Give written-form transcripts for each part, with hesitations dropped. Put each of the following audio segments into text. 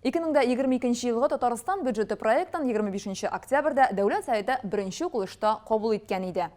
2022 елгы Татарстан бюджеты проектын 25 октябрьдә Дәүләт Советы беренче укылышта кабул иткән иде.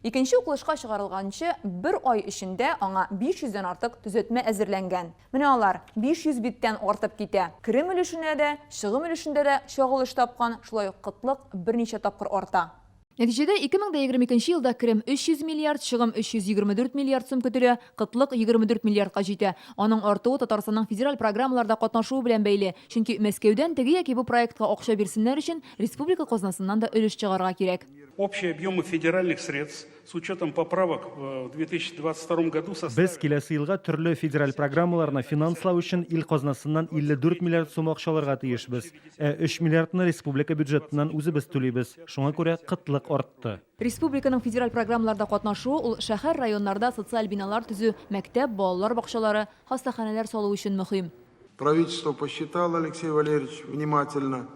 Икенче укылышка чыгарылганчы бер ай эчендә аңа 500 дән артык төзәтмә әзерләнгән. Менә алар 500 биттән артып китә. Керем өлешенә дә, чыгым өлешендә дә чагылыш тапкан, шулай ук кытлык берничә тапкыр арта. Нәтиҗәдә, 2022 елда керем 300 миллиард, чыгым 324 миллиард сум көтелә, кытлык 24 миллиардка җитә. Аның артуы Татарстанның федераль программаларда катнашуы белән бәйле, чөнки Мәскәүдән теге яки бу проектка акча бирсеннәр өчен республика казнасыннан да өлеш чыгарырга кирәк. Общие объемы федеральных средств с учетом поправок в 2022 году составят. Без киләсе елга төрле федераль программаларны финанслау өчен ил казнасыннан 54 миллиард сум акча алырга тиешбез. Ә 3 миллиардны республика бюджетыннан үзебез түлибез. Шуңа күрә кытлык артты. Республиканың федераль программаларда катнашуы ул шәһәр-районнарда социаль биналар төзү, мәктәп, балалар бакчалары, хастаханәләр салу өчен мөһим. Правительство посчитало, Алексей Валерьевич, внимательно.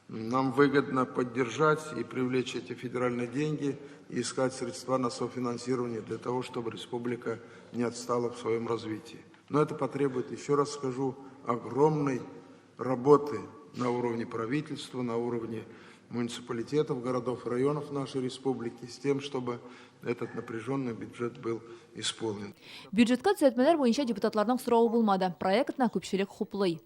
Нам выгодно поддержать и привлечь эти федеральные деньги и искать средства на софинансирование для того, чтобы республика не отстала в своем развитии. Но это потребует, еще раз скажу, огромной работы на уровне правительства, на уровне муниципалитетов, городов и районов нашей республики с тем, чтобы этот напряженный бюджет был исполнен. Бюджетка төзәтмәләр буенча депутатларның соравы булмады. Проектны күпчелек хуплый.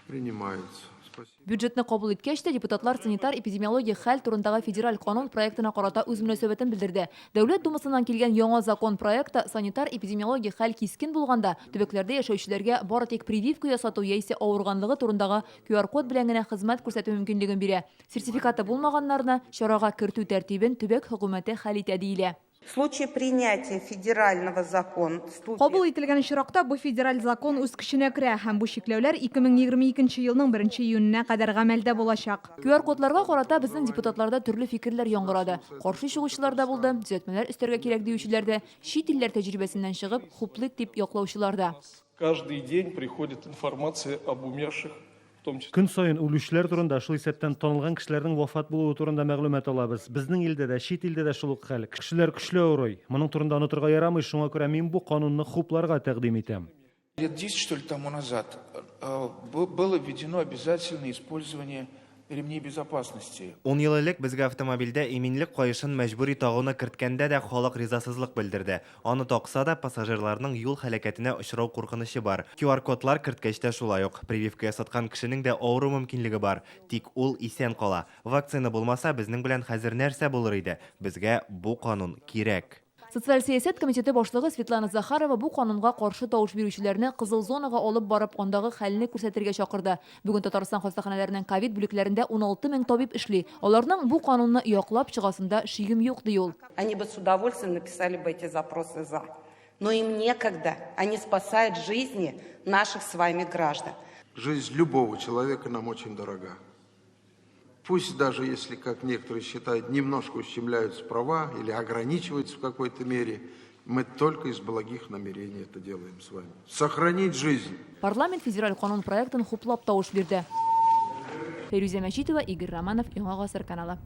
Принимается. Спасибо. Бюджетны кабул иткәч тә, депутатлар санитар-эпидемиологик хәл турындагы федераль канун проектына карата үз мөнәсәбәтен белдерде. Дәүләт Думасыннан килгән яңа закон проекты санитар-эпидемиологик хәл кискен булганда, төбәкләрдә яшәүчеләргә бары тик прививка ясату яисә авырганлыгы турындагы QR-код белән генә хезмәт күрсәтү мөмкинлеген бирә. Сертификаты булмаганнарны чарага кертү тәртибен төбәк хөкүмәте хәл итә диелә. В случае принятия федерального закон вступит. Кабул ителгән очракта бу федераль закон үз көченә керә һәм бу чикләүләр 2022 елның беренче июненә кадәр гамәлдә булачак. QR-кодларга карата безнең депутатларда төрле фикерләр яңгырады. Каршы чыгучылар да булды, төзәтмәләр өстәргә кирәк диючеләр дә, чит илләр тәҗрибәсеннән чыгып, хуплыйк дип яклаучылар да. Каждый день приходит информация об умерших Көн саен үлүчеләр турында, шул исәптән танылган кешеләрнең вафат булуы турында мәгълүмат алабыз. Безнең илдә дә, чит илдә дә шул ук хәл. Кешеләр көчле авырый. Моның турында онытырга ярамый, шуңа күрә мин бу канунны хупларга тәкъдим итәм. Лет десять, что ли, тому назад было введено обязательное использование ремней безопасности. Ун ел элек безгә автомобильдә иминлек каешын мәҗбүри тагуны керткәндә дә халык ризасызлык белдерде. Аны такса да, пассажирларның юл һәлакәтенә очрау куркынычы бар. QR-кодлар керткәч тә шулай ук. Прививка ясаткан кешенең дә авыру мөмкинлеге бар, тик ул исән кала. Вакцина булмаса, безнең белән хәзер нәрсә булыр иде? Безгә бу канун кирәк. Социаль сәясәт комитеты башлыгы Светлана Захарова бу канунга каршы тавыш бирүчеләрне кызыл зонага алып барып, андагы хәлне күрсәтергә чакырды. Бүген Татарстан хастаханәләренең ковид бүлекләрендә 16 мең табиб эшли. Аларның бу канунны яклап чыгасында шигем юк, ди ул. Они бы с удовольствием написали бы эти запросы за. Но им некогда, они спасают жизни наших с вами граждан. Жизнь любого человека нам очень дорога. Пусть даже если, как некоторые считают, немножко ущемляются права или ограничиваются в какой-то мере, мы только из благих намерений это делаем с вами. Сохранить жизнь. Парламент федераль канун проектын хуплап тавыш бирде. Фәйрүзә Мәҗитова, Игорь Романов, Яңа Гасыр каналы.